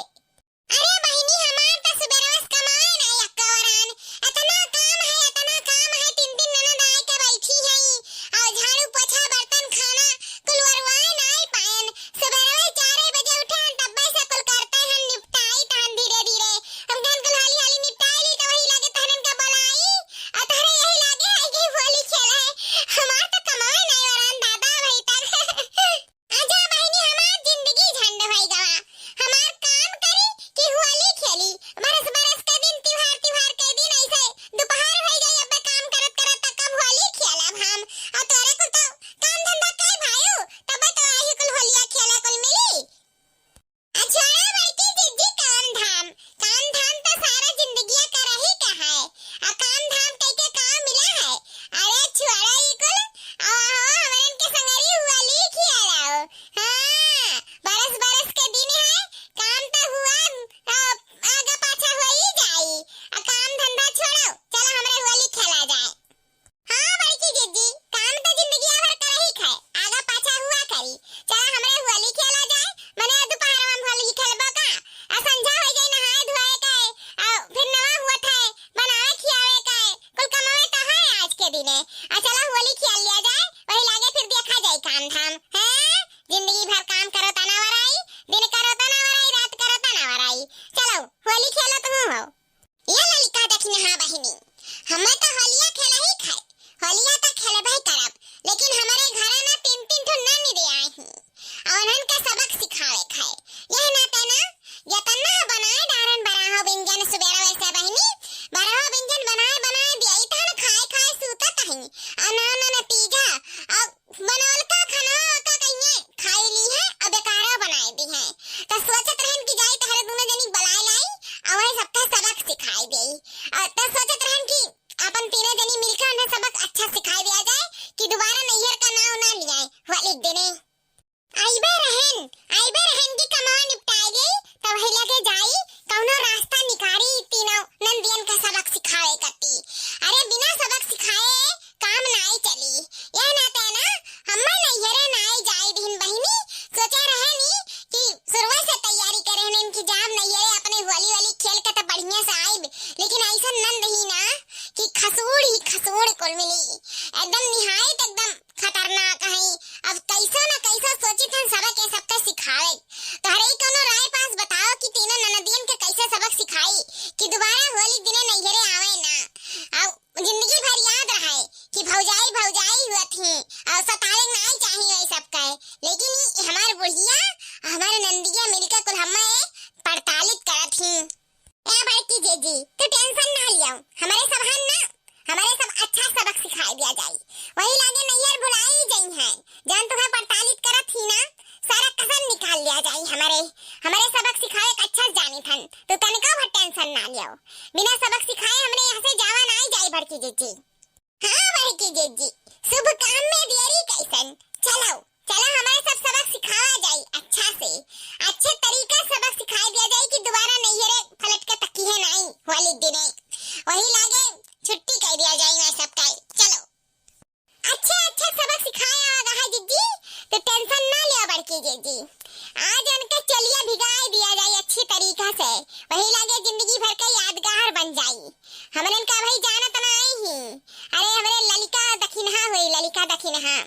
अरे बहिनी, हमार तो सुबेरवा से कमाए ना यक्का वरान। इतना काम है, इतना काम है, तीन तीन ननद आए के बैठी हैं। और झाड़ू पोछा बर्तन खाना कुल वरवाए नाई पायन। सुबेरवे चारे बजे उठे हन, तब्बे से कुल करते हन, निपटाई तहन धीरे धीरे। हम कहन कुल हाली हाली निपटाई ली, तो वही लागे तहनन का बोलाई, आ तहरे यही लागे है कि होली खेल है। हमार तो कमाए नाई वरान दादा अबही तक। आजा बहिनी, हमार जिंदगी झंड होई गवा। हमार काम करी कि होली खेली, बरस बरस के दिन, त्योहार त्योहार के दिन ऐसे दोपहर होई जाई, अब्बे काम करत करत तक कब होली खेलब हम। और तोरे कुल तो काम धंधा के भायू, तबे तो आही कुल होलिया खेले कुल मिली। आ छोड़ा बड़की जिज्जी काम धाम, काम धाम तो सारा जिंदगिया का रही का है। आ काम धाम कई के काम मिला है। अरे छोड़ा ई कुल, आ हो हमरन के संगरी होली खेलाओ। हाँ, बरस बरस के दिन है, काम तो हुआ, आ, आगा पाछा होई जाई। आ काम धंधा छोड़ो, चलो हमरे होली खेला जाए। हाँ बड़की जिज्जी, काम तो जिंदगी भर करही खाए, आगा पाछा हुआ करी। चला हमरे होली खेला जाए, मने दोपहर में होली खेलबो का? आ संझा हो जाए नहाए धोए के, आ फिर नवा हुआ थे, बनावे खियावे के, कुल कमावे तो है आज के दिने। आ चला होली खेल लिया जाए, वही लागे फिर देखा जाए काम धाम। हैं? जिंदगी भर काम करो तना वराई, दिन करो तना वराई, रात करो तना वराई। चलो होली खेलो तुम हो। ये ललिका देखी ना बहिनी, हमें तो होलिया खेला ही खाए, होलिया तो खेलबे करब, लेकिन हमारे घर ना तीन तीन ठो नंद दे आई ही, और उन्हन का सबक सिखावे खाए। यह नाते ना, यतना बनाए डारन बराहो व्यंजन सुबेरा वैसे बहिनी, बराहो व्यंजन बनाए बनाए दिया, इतन खाए खाए सूतत ही, और ना ना नतीजा, और बनौलका खाना का कहिए खाई ली है, अब बेकारा बनाए दी है। तो सोचत रहन कि जाई तहरे दोनों जनी बलाए लाई, और वही सबका सबक सिखाई देई। और तो सोचत रहन कि अपन तीनों जनी मिलकर उन्हें सबक अच्छा सिखाई दिया जाए कि दोबारा नैहर का नाव ना लियाए होली के दिने। आइबे रहन, ननदिया मिलके कुल हम्मे पड़तालित करत ही। ए बड़की जीजी, तू tension ना लियो, हमरे सब हन ना, हमरे सब अच्छा सबक सिखाए दिया जाई। वही लागे नैहर भुलाई जइहैं, जौन तुहैं पड़तालित करत ही ना, सारा कसर निकाल लिया जाई। हमरे, हमरे सबक सिखाए के अच्छा जानित हन, तू तनिको भर tension ना लियो। बिना सबक सिखाए हमरे यहाँ से जावा नाई जाई बड़की जीजी। हाँ बड़की जीजी, शुभ काम में देरी कैसन। चलो, चलो हमरे सब सबक सिखावा जाई अच्छा से, अच्छे तरीका से सबक सिखाए दिया जाई कि दोबारा नैहरे पलट के तकिहे नाई होली दिने। वही लागे छुट्टी कइ दिया जाई ना सबका। चलो। अच्छा, अच्छा सबक सिखाए आवा है जीजी, तो tension ना लियो बड़की जीजी। आज उनके चोलिया भिगाए दिया जाई अच्छी तरीका से, वही लागे जिंदगी भर के यादगार बन जाई। हमरन का भाई जानत नाई ही। अरे हमरे ललिका दखिनहा होई, ललिका दखिनहा।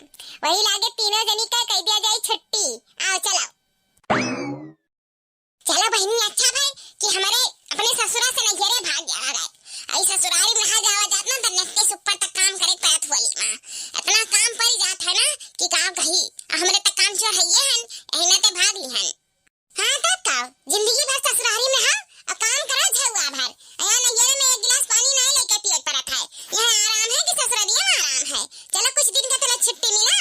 वही लागे तीनों जनी का कइ दिया जाई छुट्टी। आओ चलो। चलो बहिनी, अच्छा भई कि हमरे अपने ससुरा से नैहरे भाग गया रहे। आई ससुरारी में रहा जावा जात ना, त नत्ते से ऊपर तक काम करे पड़त होली माँ। इतना काम पड़ जात है ना कि का कही। आ हमरे त काम चोर हइये हन, एही नाते भाग ली हन। हाँ, तब का? जिंदगी भर ससुरारी में हा, आ काम करा झउआ भर। आ यहाँ नैहरे में एक गिलास पानी नाई लेके पिए के पड़त है। यहाँ आराम है कि ससुरारिये में आराम है? चलो, कुछ दिन का तोला छुट्टी मिला।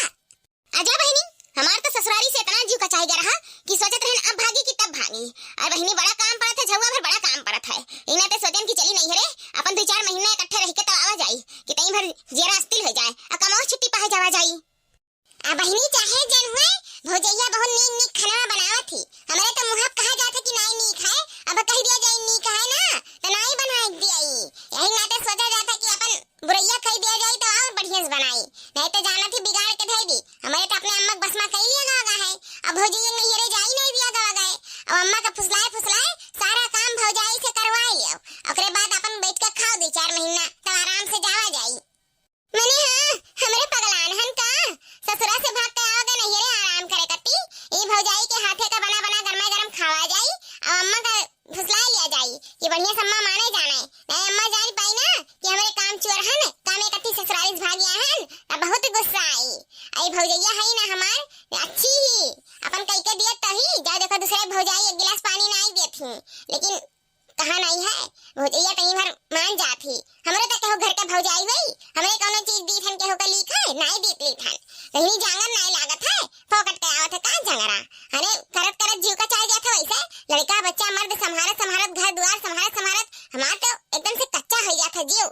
आजा बहिनी, हमार तो ससुरारी से इतना जीव कचाई गया रहा कि सोचत रहन अब भागी कि तब भागी। और बहिनी, बड़ा काम पड़त है, झउआ भर बड़ा काम पड़त है। इना ते सोचन कि चली नैहरे, अपन दो चार महीना इकट्ठे रह के तब आवा जाई, कि तई भर जियरा अस्थिर हो जाए, आ कमाओ छुट्टी पाए जावा जाई। आ बहिनी, चाहे जन हुए, भौजैया बहुत नीक नीक खाना बनावत ही। हमरे तो मुँह कहा जात है कि नाई नीक है, अब कह दिया जाए नीक है ना, तो नाई बनाए दिया। यही नाते सोचा जात है कि अपन बुरैया कह दिया जाए तो और बढ़िया से बनाई, नहीं तो जानत ही बिगाड़ के धई दी। हमरे तो अपने अम्मा के बस में कह लिया गा है, अब भौजैया नैहरे जाई नहीं दिया गा है। अब अम्मा का फुसलाए फुसलाए सारा काम भौजाई से करवाए लियो, ओकरे बाद अपन बैठ के खाओ दो चार महीना, तब आराम से जावा जाई। मने हाँ, हमरे पगलान हन का? ससुरा से भाग के आओगे नैहरे आराम करे कती। ई भौजाई के हाथे का बना बना गरमा गरम खावा जाई, और अम्मा का फुसला लिया जाई कि बढ़िया से अम्मा माने जाने। नहीं अम्मा जान पाई ना कि हमरे काम चोर हन, कामे कती ससुरारी से भाग गया हन, तब बहुत गुस्सा आई। आई भौजैया है ना हमार, अच्छी ही, अपन कई के दिए तही, जा देखो दूसरे भौजाई एक गिलास पानी ना आई देत ही, लेकिन कहा नाई है, भौजैया तनी भर मान जात ही। हमरे तो केहू घर के भौजाई होई, हमरे कौनो चीज दीत हन केहू के लीक है, नाई दीत लीत हन। कहीं जांगर नाई लागत है, फोकट के आवत है का जंगरा। अरे करत करत जीव का चाल जात है वैसे, लड़का बच्चा मर्द संभारत संभारत, घर दुआर संभारत संभारत, हमार तो एकदम से कच्चा हो जात है जीव।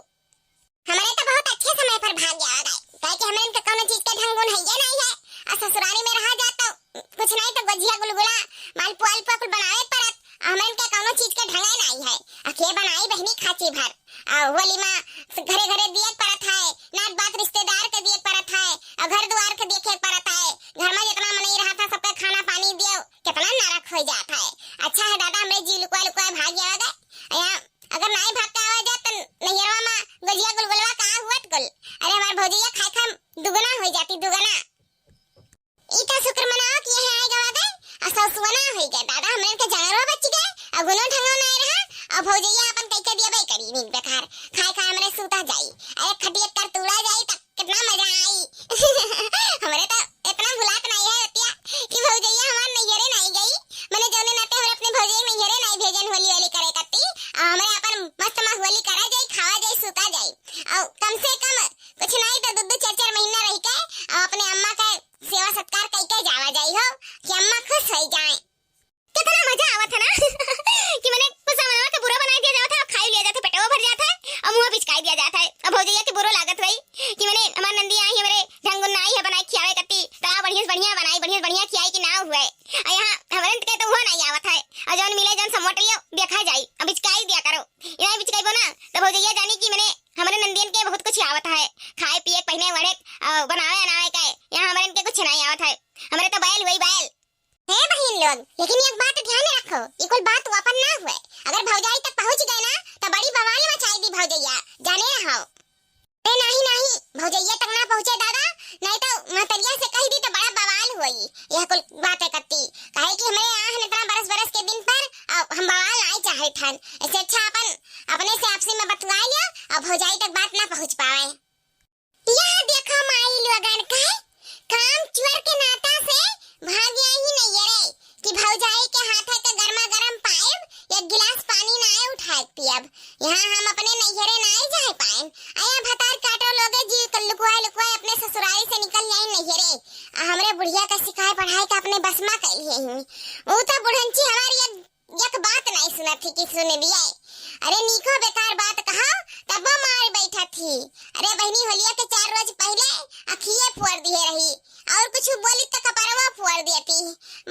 हमरे तो बहुत अच्छे समय पर भाग गया गए, काहे कि हमरे इनके कौनो चीज के ढंग गुण है ये नाई है। और ससुरारी में रहा जात तो कुछ नाई तो गोजिया गुलगुला, मालपुआ वालपुआ कुल बनावे के पड़त, आ हमरे इनके कौनो चीज के ढंगे नाई है। आ के बनाई बहिनी खाची भर, आ होली में घरे घरे दिए के पड़त है, नात बात रिश्तेदार के दिए के पड़त है, आ घर दुआर के देखे के पड़त है। घर में जितना मनई रहा था सबके खाना पानी दियो, कितना नरक हो जात है। अच्छा है दादा हमरे जी लुकवा लुकवा भाग गया गए। यहाँ अगर नाई भाग के आवा जात तो नैहरवा में गोजिया गुलगुलवा का हुआ कुल। अरे हमार भौजैया खाए खाए दुगना हो जाती, दुगना। ई तो शुक्र मनाओ कि यहाँ आए गवा गए, आ ससुआ ना होई गए। दादा हमरे के जंगरो बच गए, आ गुनो ढंगो ना रहा, आ भौजैया अपन कई के दिया बाई करी नीक बेकार। खाए खाए हमरे सूता जाई, अरे खटिया कर तूड़ा जाई, त कितना मजा आई। हमरे तो इतना भुलात नहीं है रतिया कि भौजैया हमार नैहरे नहीं गई। मने जौने नाते हमरे अपने भौजैया नैहरे नहीं भेजन होली होली करे कत्ती, आ हमरे अपन मस्त मस्त होली करा जाई, खावा जाई, सूता जाई। और कम से कम कुछ नहीं तो दो दो चार चार महीना रह के और अपने अम्मा का सेवा सत्कार कई के जावा जाई हो कि अम्मा खुश हो जाए। कितना मजा आवत है ना कि मने कुछ सामानवा के बुरा बनाई दिया जात है और खाई लिया जात है, पेटवा भर जात है और मुँह बिचकाई दिया जात है। अब भौजैया के बुरो लागत हुई कि मने हमार नंदी आई हमरे ढंगुन ना आई है बनाई खियावे कत्ती, तो बढ़िया से बढ़िया बनाई, बढ़िया से बढ़िया खियाई कि ना हुए। और यहाँ हमरे के तो वो नहीं आवत है। और जौन मिले जौन समोट लियो, देखा जाई, अब बिचकाई दिया करो। ये नहीं बिचकाइबो ना तो भौजैया जानी कि मने हमरे नंदियन के बहुत कुछ आवत है, खाए पिए, पहने ओढ़े, अ, बनावे अनावे के। यहाँ हमरे इनके कुछ नहीं आवत है, हमरे तो बैल हुई बैल। हे बहिन लोग, लेकिन एक बात ध्यान में रखो, ई कुल बात वापन ना हुए। अगर भौजाई तक पहुँच गए ना, तो बड़ी बवाल मचाई दी भौजैया, जाने रहो। ए नाही नाही, भौजैया तक ना पहुँचे दादा, नहीं तो महतरिया से कह दी तो बड़ा बवाल हुई। यह कुल बातें करती, काहे कि हमरे यहाँ इतना बरस बरस के दिन पर, अ, हम बवाल नहीं चाहत हन। ऐसे अच्छा अपन अपने से आपसी में बतुआ लिया और भौजाई तक बात ना पहुँच पावे। यह देखो माई लोगन का काम चोर के नाता से भाग्य ही नहीं है रे कि भौजाई खाए का अपने बस मा कइले ही। ऊ तो बुढ़ंची हमारी एक, एक बात नाहीं सुनत ही कि सुन लिया। अरे नीको बेकार बात कहा, तब मार बैठत ही। अरे बहिनी, होलिया के चार रोज पहिले अखिए फोड़ दिहे रही, और कुछ बोली तो कपरवा फोड़ देती।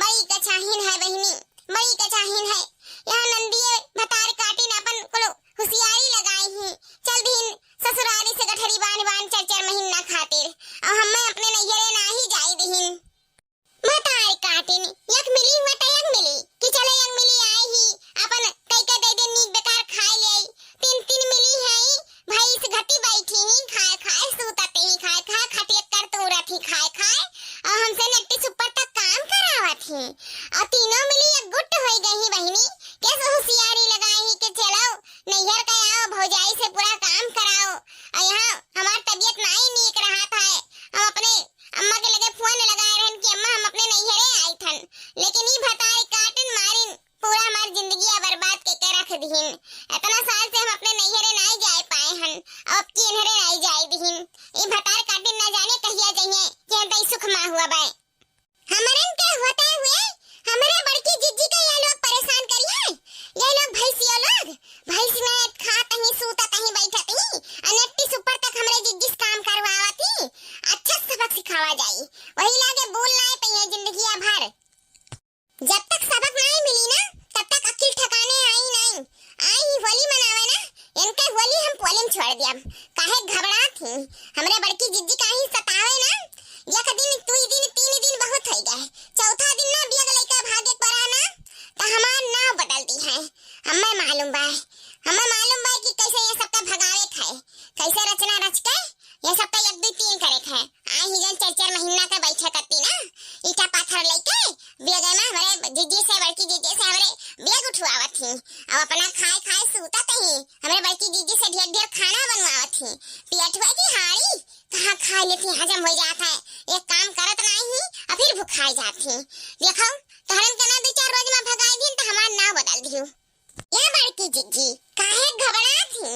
बड़ी कछाहिन है बहिनी, बड़ी कछाहिन है। यहाँ नंदिये भतार काटिन अपन कुल हुसियारी लगाई ही। चल दिहिन ससुरारी से गठरी बांध बांध चार चार महीना खातिर। और हमें अपने नैहरे नाही जाए दिहिन। भतार काटिन, एक मिली हुआ तो एक मिली, कि चले एक मिली आई ही, अपन कई के दे दे नीक बेकार खाए ले आई। तीन तीन मिली है, भैंस घटी बैठी ही, खाए खाए सूतत ही, खाए खाए खटिया कर तूरत ही, खाए खाए, और हमसे नेट्टी सुपर तक काम करावत ही। और तीनों मिली एक गुट होई गई ही बहिनी, कैसे हुसियारी लगाई ही कि चलो नैहर का आओ, भौजाई से पूरा काम कराओ। और यहाँ हमार तबीयत नाई नीक रहा था, हम अपने अम्मा के लगे फोन लगाए रहन कि अम्मा हम अपने नैहरे आई थन, लेकिन ई भतार काटिन मारिन पूरा हमार जिंदगी बर्बाद के के रख दिहिन। इतना साल से हम अपने नैहरे नाई जाए पाए हन, अब की इन्हरे नाई जाए दिहिन। ई भतार काटिन ना जाने कहिया जइहे कि हम तई सुख मा हुआ बाए। हमरन के होते हुए हमरे बड़की जिज्जी के ये लोग परेशान करी है। ये लोग भैंसियो लोग, भैंस में खात ही, सूतत ही, बैठत ही, अनेट्टी सुपर तक हमरे जिज्जी से काम करवावत ही। अच्छा सबक सिखावा जाई, वही लागे बोल लाए पइहे जिंदगिया भर। जब तक सबक नाई मिली ना, तब तक अक्ल ठिकाने आई नाई। आई ही होली मनावे ना, इनके होली हम पोलिम छोड़ दिया। काहे घबरात ही? हमरे बड़की जिज्जी काहे सतावे ना? एक दिन, दुई दिन, तीन दिन बहुत होई गए। चौथा दिन ना बिया लइका भागे पड़ा ना, त हमार नाव बदल दी है। हमें मालूम बा, हमें मालूम बा कि कैसे ये सबका भगावे खाए, कैसे रचना रच के ये सबका एक दुई तीन करे खाए। आई ही जन चार चार महीना का बैठे करती ना, ईटा पाथर लेके बेगे में हमरे जिज्जी से, बड़की जिज्जी से हमरे बेग उठवावत ही। अब अपना खाए खाए सूतत ही, हमरे बड़की जिज्जी से ढेर ढेर खाना बनवावत ही। पेट हुआ की हाड़ी कहाँ खाए लेती, हजम हो जात है। एक काम करत नाई ही, और फिर भुखाए जात ही। देखो, तोहरन के ना दो चार रोज में भगाई दिन तो हमार नाव बदल दियो। ए बड़की जिज्जी, काहे घबरात ही?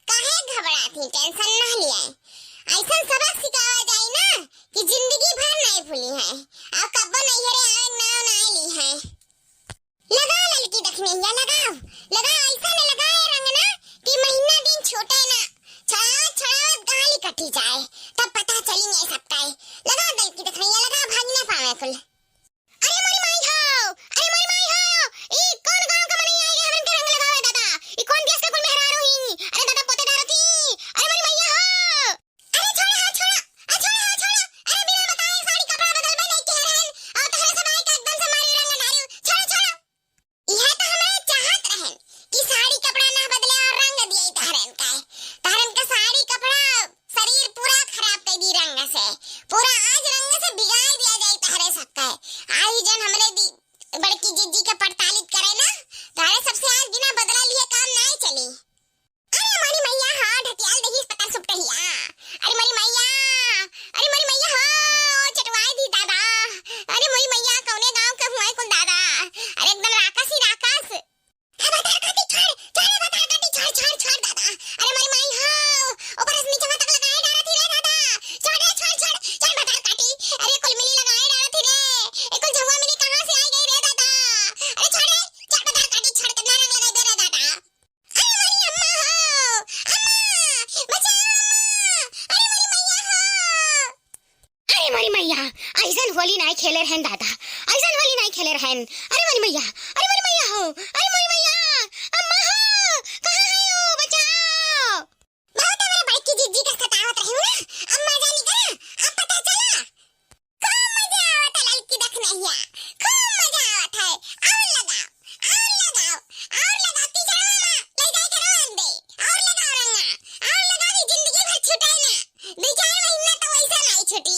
काहे घबरात ही? टेंशन ना लिए। ऐसन सबक सिखावा जाई ना कि जिंदगी भर नहीं भूली है। अब कब्बो नैहरे आवे के नाव ना ली है। लगा ललकी दखनैया, लगाओ, लगाओ, ऐसा न लगाए रंग ना कि महीना दिन छूटे ना। छड़ावत छड़ावत गाली कटी जाए, तब पता चली ये सब का है। लगाओ ललकी दखनैया, लगाओ, भाग ना पावे कुल। अरे मोरी माई हो, अरे मोरी माई हो, ई कौन गांव का मनई आई रे हमन के रंग लगावे दादा? ई कौन देश के कुल मेहरारू ही? अरे दादा पोते डारत ही। अरे मोरी मैया हो। अरे छोड़ा हो, छोड़ा। अरे छोड़ा हो, छोड़ा। अरे बिना बताए साड़ी कपड़ा बदल बे नहीं के रहन। और तहरे सब आए के एकदम से मारी रंग डारी। छोड़ा, छोड़ा। यह तो हमरे चाहत रहन कि साड़ी कपड़ा ना बदले और रंग दिए तहरन का। तहरन का साड़ी कपड़ा शरीर पूरा खराब कर दी रंग से, पूरा आज रंग से बिगाड़ दिया जाए तहरे सबका। आई जन हमरे दी-, बड़की जिज्जी के पड़तालित करे ना, तहरे सबसे आज बिना बदला लिए काम नाई चली। अरे मोरी मैया, हाँ, ढकियाल दही पता सुपटहिया। अरे मोरी मैया, अरे मोरी मैया हो, चटवाए दी दादा। अरे मोरी मैया, कौने गांव के हुए कुल दादा? अरे एकदम राकस ही राकस। ए भतार काटी छोड़, छोड़ रे भतार काटी, छोड़, छोड़, छोड़ दादा। अरे मोरी माई हो, ऊपर से नीचे तक लगाए डारत ही रे दादा। छोड़ रे, छोड़, छोड़, छोड़ भतार काटी। अरे कुल मिली लगाए डारत ही रे। ए कुल झउआ मिली कहाँ से आई गई रे दादा? अरे छोड़ रे, छोड़ भतार काटी, छोड़, कितना रंग लगाई दे रे दादा। अरे मोरी अम्मा हो, अम्मा, बचाओ अम्मा। अरे मोरी मैया हो। अरे मोरी मैया, ऐसन होली नाई खेले रहन दादा, ऐसन होली नाई खेले रहन। अरे मोरी मैया, अरे मोरी मैया हो, अरे मोरी मैया, अम्मा हो, कहाँ है हो, बचाओ। बहुत हमरे बड़की जिज्जी का सतावत रही ना, अम्मा जानी का, अब पता चला। खूब मजा आवत है ललकी दखनैया, खूब मजा आवत है। और लगाओ, और लगाओ, और लगाओ, टीचर मामा, ले जाए के रोन दे। और लगाओ रंगा, और लगाओ, ये जिंदगी भर छुटे ना। दो चार महीना तो वैसे नहीं छुटी।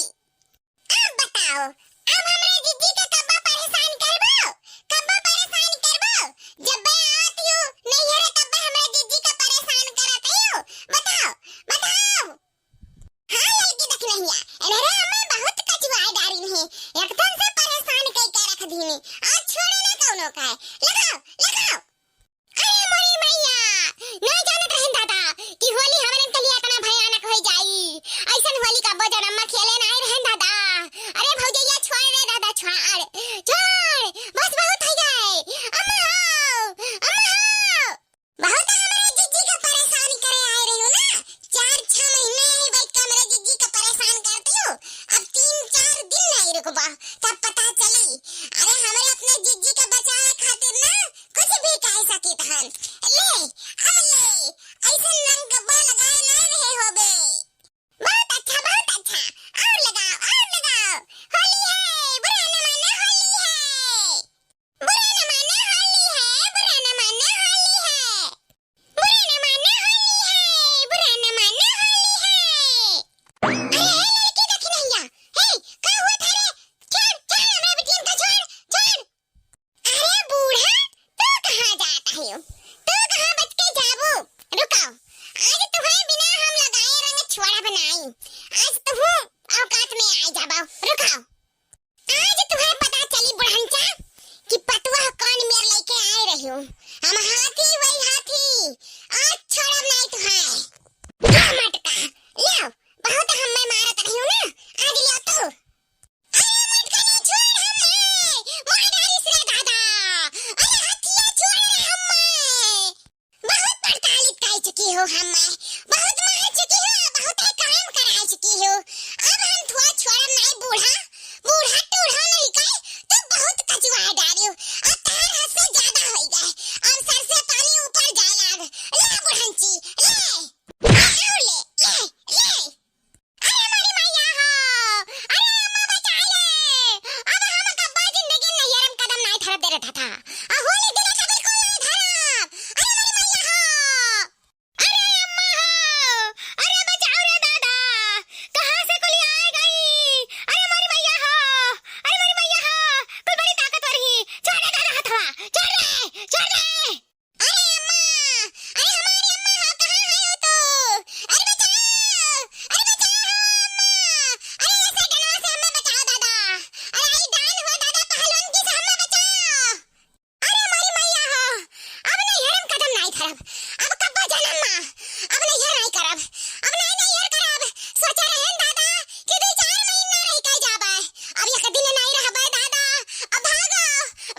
अब बताओ, अब हमरे जिज्जी के कब्बा परेशान करबो? कब्बा परेशान करबो? जब बे आवत हो नैहरे तब बे हमरे जिज्जी का परेशान करत हो। बताओ, बताओ। हाँ ललकी दखनैया, इन्हरे हमें बहुत कचुआए डारिन है, एकदम से परेशान कई के रख दीनी। आज छोड़े ना कौनो का है। लगाओ, लगाओ। अरे मोरी मैया, ना जानत रहन दादा कि होली हमरन के लिए इतना भयानक हो जाई। ऐसन होली कब्बो जनम में खेले नाई रहन दादा। अरे भौजैया छोड़ रे दादा, छोड़। धरब दे रे दादा। आ होली दिने का बिल्कुल नहीं धरब। अरे मोरी मैया हो। अरे अम्मा हो। अरे बचाओ रे दादा। कहाँ से कुली आए गई? अरे मोरी मैया हो। अरे मोरी मैया हो। कोई बड़ी ताकतवर ही। छोड़ दे दादा हथवा। छोड़ दे। छोड़ दे। अरे अम्मा, अरे हमारी अम्मा हो, कहाँ है हो तू? अरे बचाओ, अरे बचाओ हो अम्मा, अरे ऐसे डनवा से हमें बचाओ दादा, अरे आई डान हो दादा पहलवान की से हमें बचाओ। अरे हमारी मैया हो, अब नैहर में कदम नहीं धरब, अब कब्बो जनम मा, अब नैहर नहीं करब, अब नहीं नैहर करब, सोचे रहन दादा कि दू चार महीना रह के जाबे, अब एक दिन नहीं रहबे दादा, अब भागो,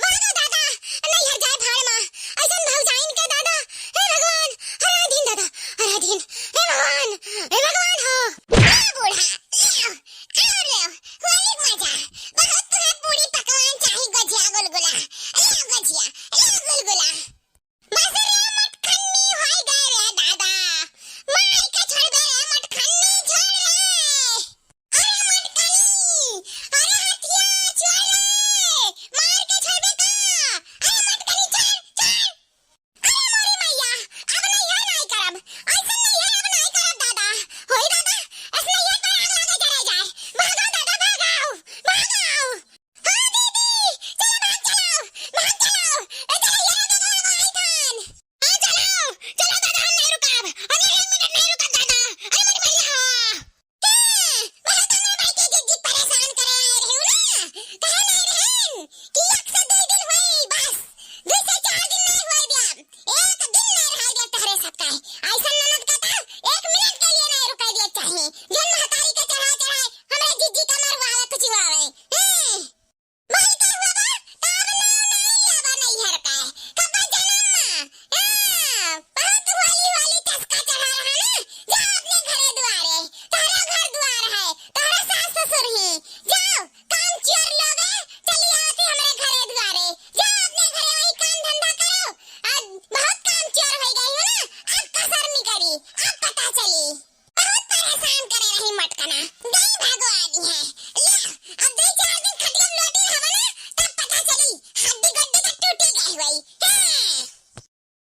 भागो दादा, नैहर जाए भाड़ मा, ऐसन भौजाइन के दादा, हे भगवान, हरा दिन दादा, हरा दिन, हे भगवान, हे भगवान हो। आ बूढ़ा, ले आओ, आओ ले आओ, होली के मजा, बहुत तुम्हें पूरी पकवान चाही, गजिया गुलगुला, ले आओ गजिया, ले आओ गुलगुला। बस रे मटखन्नी होई गए रे दादा, मार के छोड़ दे रे मटखन्नी, छोड़ रे। अरे मटकनी, अरे हथिया छोड़ रे, मार के छोड़बे का? अरे मटकनी छोड़, छोड़। अरे मोरी मैया, अब नैहर नाई करब, ऐसन नैहर अब नाई करब दादा। होई दादा, ऐसन नैहर पर आग लागे जरे जाए। भागो दादा, भागो, भागो। हाँ दीदी, चलो भाग चलो, भाग चलो। ए चलो, ये लो दादा, आई थान। हाँ चलो, चलो दादा, हम नहीं रुकब, हम एक मिनट नहीं रुकब दादा। अरे मोरी मैया। हाँ, बहुत हमरा भाई के जिद जिद परेशान करे आए रहे हो ना। कहे नहीं रहन कि एक से दो दिन होई बस, दो से चार दिन नहीं होई दिया, एक दिन नहीं रह गया तहरे सबका। ऐसा ननद का तो एक मिनट के लिए नहीं रुके दिए चाहिए, जन महतारी के चढ़ा चढ़ाए हमरे जिज्जी का मरवावे कुछ हुआवे। हैं? भाई का हुआ बा? ताब नाम नहीं लिया बा नैहर का। कब्बा जनम मा। हाँ, बहुत होली होली चस्का चढ़ा रहा ना। जा अपने घरे दुआरे। तोहरा घर दुआर है, तोहरा सास ससुर ही। जाओ, काम चोर लोगे, चली आवती हमरे घरे दुआरे। जाओ अपने घरे वही काम धंधा करो। आज बहुत काम चोर हो गई हो ना, अब कसर निकरी, अब पता चली। बहुत परेशान करे रही मटकना, गई भगवानी है।